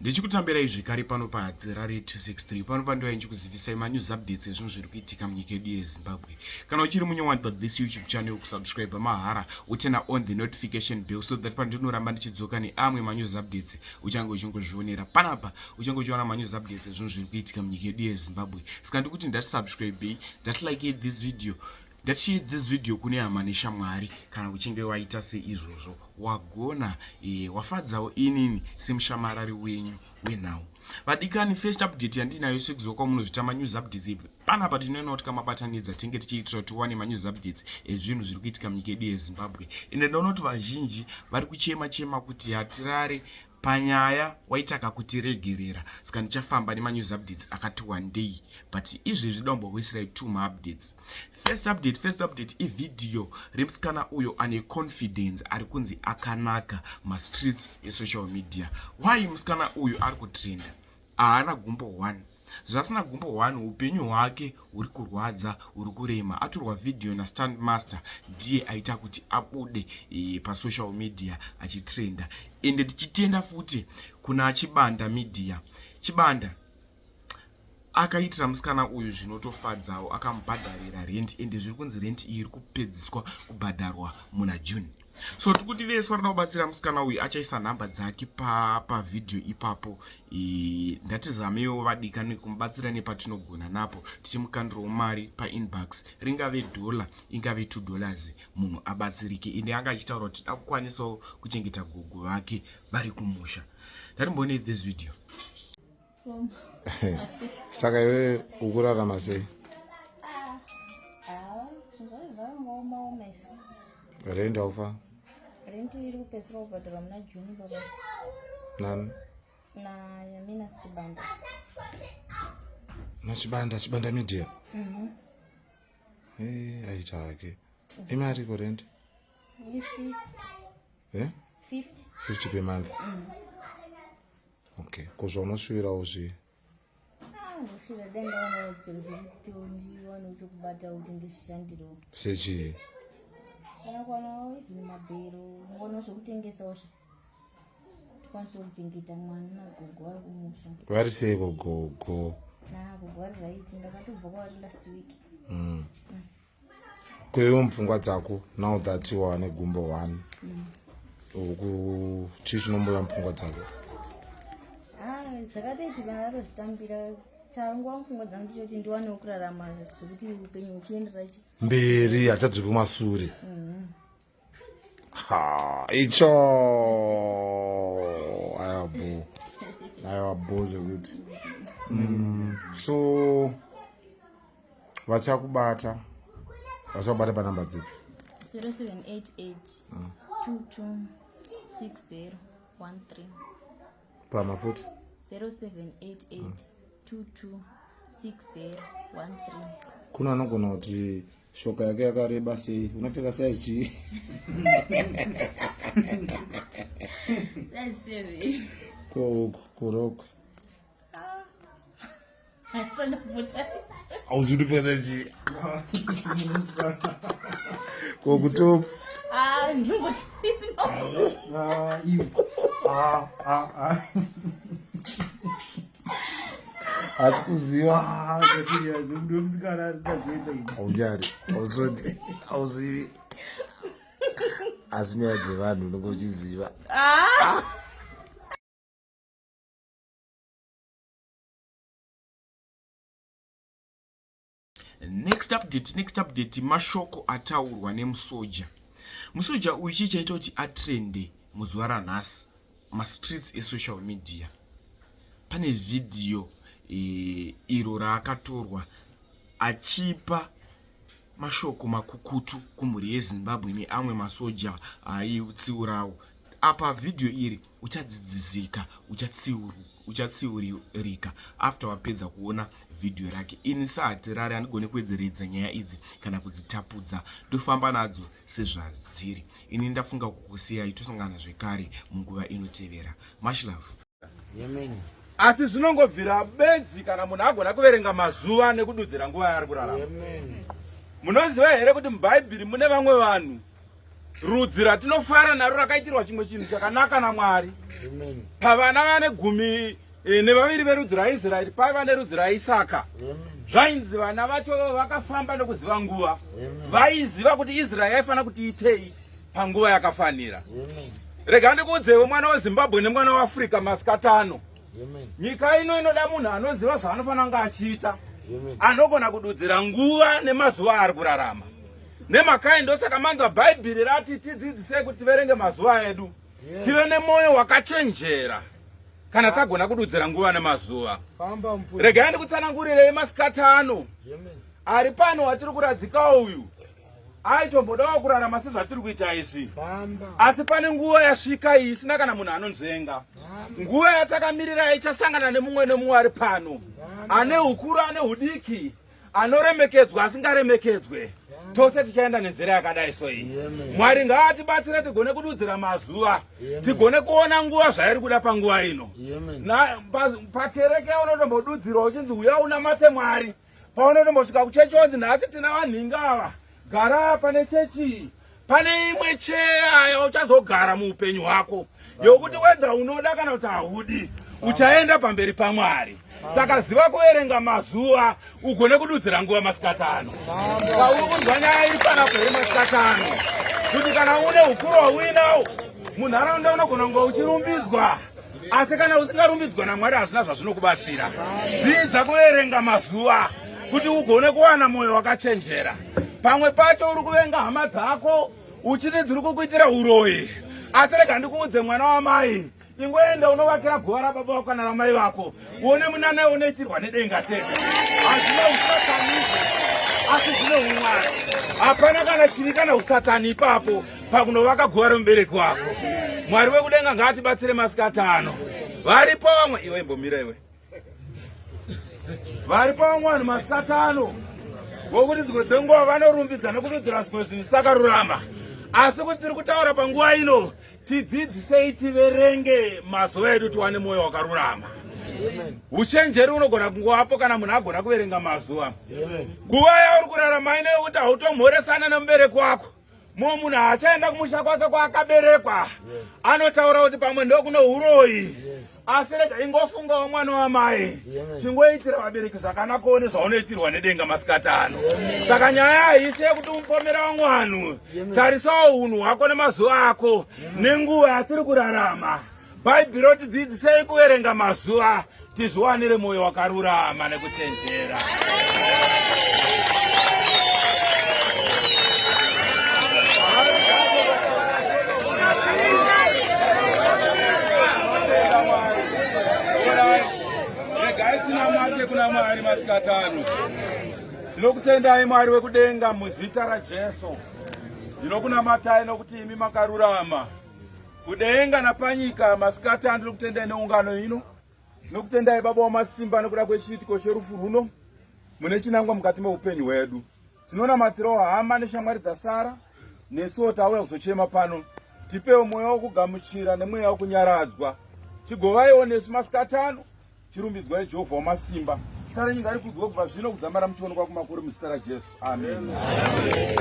Ndichikutambirai zvekare pano paHadzirare 263 pano pandova ndichikuzivisai manews updates ezvinhu zviri kuitika munyika yedu yeZimbabwe. Kana uchiri munyowani pa this YouTube channel kusubscribe mahara utena on the notification bell so that pandinoramba ndichidzoka neamwe manews updates uchange uchingozvionera panapa uchange uchiona manews updates ezvinhu zviri kuitika munyika yedu yeZimbabwe. Saka ndikuti ndatisubscribei ndatilike this video Ndashare this video kune hama neshamwari kana uchinge waita seizvozvo wagona e, wafadzawo inini semushamarari wenyu wenhau. Vadikani, first update yandinayo sekuziva kwamunozvita manews updates ipi panapa tinoona kuti kamabatanidza tinge tichiitira kuti tiwane manews updates ezvinhu zviri kuitika munyika yedu yeZimbabwe. Ende ndaona kuti vazhinji vari kuchema chema kuti hatirare panyaya waita kakutiregerera saka ndichafamba nemanews updates akati wandei but izvezvi dombokuisirai two maupdates. First update, first update ivhidhiyo remusikana uyo ane confidence ari kunzi akanaka mastreets esocial media. Why musikana uyu ari kutrenda? Haana gumbo one. Zvasina gumbo one upenyu hwake huri kurwadza huri kurema. Atorwa vhidhiyo nastand master ndiye aita kuti abude e, pasocial media achitrenda. Ende tichitenda futi kuna Chibanda Media. Chibanda akaitira musikana uyu zvinotofadzawo, akamubhadharira rent ende zviri kunzi rent iyi iri kupedziswa kubhadharwa muna June. So tikuti vese varikuda kubatsira musikana uyu achaisa nhamba dzake pavhidhiyo pa ipapo e, ndatizamewo vadikani kumubatsira nepatinogona napo tichimukandirawo mari painbox ringave dollar ingave $2 munhu abatsirike. Ende anga achitaura kuti tida kukwanisawo kuchengeta gogo vake vari kumusha. Ndatimboonei this video. Saka iwe ukurarama sei? Rent aufa? Rent iri kupedzisira kubhadharwa muna June baba. Nani? Na Yamina Chibanda. Na Chibanda, Chibanda Media. Mhm. Eh, aita hake. Imari ko rent? 50. Eh? 50. 50 per month. Okay, ko zvaunosvirawo zvii? Ndosvira dai ndawana kuti ndiwane chokubata kuti ndizvishandirewo. Sechii? Kana kuwanawo even mabhero, ngono zvekutengesawo zve. Tikwanise kuchengeta mwana nagogo vari kumusha. Vari seiko gogo? Nagogo vari right, ndakatobva kwavari last week. Ko iwe mupfungwa dzako now that wane gumbo one uku chii chinomboya mupfungwa dzako? Ah, zvakatoitika ndatozvitambira. Changuva mupfungwa dzangu ndechekuti ndiwanewo kurarama zvekuti upenyu huchienderera mberi, hatichadzoki kumasure. Ha, icho aiwa bo, aiwa bo zvekuti so vachakubata panamba dzipi? 0788 2260 13. Pama futi? 0788 2260 13. Kuna anogona kuti shoka yake yakareba sei, unopfeka size chii? Size 7. Ko kurokwe hauzi kuti pfeka size chii? Ko kutopu? Asi kuziva haunyari, hausodi, hauzivi, asi nyaya dzevanhu unenge uchiziva. Next update, next update, mashoko ataurwa nemusoja. Musoja uyu chii chaita kuti atrende muzuva ranhasi mastreets esocial media? Pane vhidhiyo e, iro raakatorwa achipa mashoko makukutu kumhuri yeZimbabwe neamwe masoja aitsiurawo. Apa vhidhiyo iri uchadzidzisika, uchatsiurika after wapedza kuona vhidhiyo rake. Ini saHatirari handigone kuwedzeredza nyaya idzi kana kudzitapudza, ndofamba nadzo sezvadziri. Ini ndafunga kukusiyai, tosangana zvekare munguva inotevera. Much love. Asi zvinongobvira bedzi kana munhu agona kuverenga mazuva nekududzira nguva yaari kurarama. Munoziva here kuti muBhaibheri mune vamwe vanhu Rudzi ratinofara naro rakaitirwa chimwe chinhu chakanaka naMwari. Pavana vane gumi e, nevaviri verudzi rwaIsraeri paiva nerudzi rwaIsaka. Zvainzi vana vacho vakafamba nokuziva nguva. Vaiziva kuti Israeri yaifanira kuti itei panguva yakafanira. Rega ndikuudzewo mwana weZimbabwe nemwana weAfrica masikatano. Nyika ino inoda munhu anoziva zvaanofanira kunge achiita, anogona kududzira nguva nemazuva aari kurarama. Nemhakai ndosaka manzwa Bhaibheri rati tidzidzisei kuti tiverenge mazuva edu, tive nemwoyo wakachenjera kana tagona kududzira nguva nemazuva. Regai ndikutsanangurirei masikati ano ari pano watiri kuradzika uyu aitombodawo kurarama sezvatiri kuita izvi, asi pane nguva yasvika iyi isina kana munhu anonzvenga. Nguva yatakamirira ichasangana nemumwe nemumwe ari pano, ane ukuru ane udiki, anoremekedzwa asingaremekedzwe, tose tichaenda nenzira yakadai so iyi. Mwari ngaatibatsire tigone kududzira mazuva, tigone kuona nguva zvairi kuda panguva ino. Pakereke yaunotombodudzirwa uchinzi uya unamate Mwari, paunotombosvika kuchechi onzi nhasi tina vanhinga ava, gara pane chechi pane imwe cheya yauchazogara muupenyu hwako yokuti wedha unoda kana kuti haudi uchaenda pamberi paMwari. Saka ziva kuverenga mazuva ugone kududzira nguva masikati ano. Pauri kunzwa nyaya iri panapo here masikati ano, kuti kana une ukuru hwauinawo munharaunda unogona kunge uchirumbidzwa, asi kana usingarumbidzwa naMwari hazvina zvazvinokubatsira. Dzidza kuverenga mazuva kuti ugone kuwana mwoyo wakachenjera. Pamwe pacho uri kuvenga hama dzako uchiti dziri kukuitira uroyi, asi rega ndikuudze mwana wamai, ingoenda unovakira guva rababa vako kana ramai vako, uone munana unoitirwa nedenga chete. Hazvina usatani, asi zvine umwari. Hapana kana chiri kana usatani ipapo pakunovaka guva remubereki wako. Mwari wekudenga ngaatibatsire masikati ano. Varipo vamwe, iwe imbomira iwe, varipo vamwe vanhu masikati ano vokuti dzimwe dzenguva vanorumbidza nekududzira zvimwe zvinhu zvisakarurama, asi kuti tiri kutaura panguva ino tidzidzisei tiverenge mazuva edu tiwane mwoyo wakarurama. Uchenjeri unogona kungovapo kana munhu agona kuverenga mazuva. Nguva yauri kurarama ino yekuti hautomhoresana nemubereki wako, mumwe munhu haachaenda kumusha kwake kwaakaberekwa, anotaura kuti pamwe ndokuno uroyi, asi rega ingofungawo mwana wamai, chingoitira vabereki zvakanakawo nezvaunoitirwa nedenga masikati ano. Saka nyaya haisi yekuti umupomera vamwe vanhu, tarisawo unhu hwako nemazuva ako nenguva yatiri kurarama. Bhaibheri roti dzidzisei kuverenga mazuva tizviwanire mwoyo wakarurama nekuchenjera. Regai tinamate kuna Mwari masikati ano. Tinokutendai Mwari wekudenga muzita raJesu. Ndinokunamatai nokuti imi makarurama. Kudenga napanyika masikati ano tinokutendai neungano ino. Tinokutendai Baba wamasimba nekuda kwechiitiko cherufu rwuno mune chinangwa mukati meupenyu hwedu. Tinonamatirawo hama neshamwari dzasara nesuwo tauya kuzochema pano. Tipewo mweya wokugamuchira nemweya wokunyaradzwa. Chigovaiwo nesu masikati ano. Chirumbidzwai Jehovha wamasimba. Zita renyu ngarikudzwe kubva zvino kudzamara muchionekwa kumakore muzita raJesu. Amen. Amen.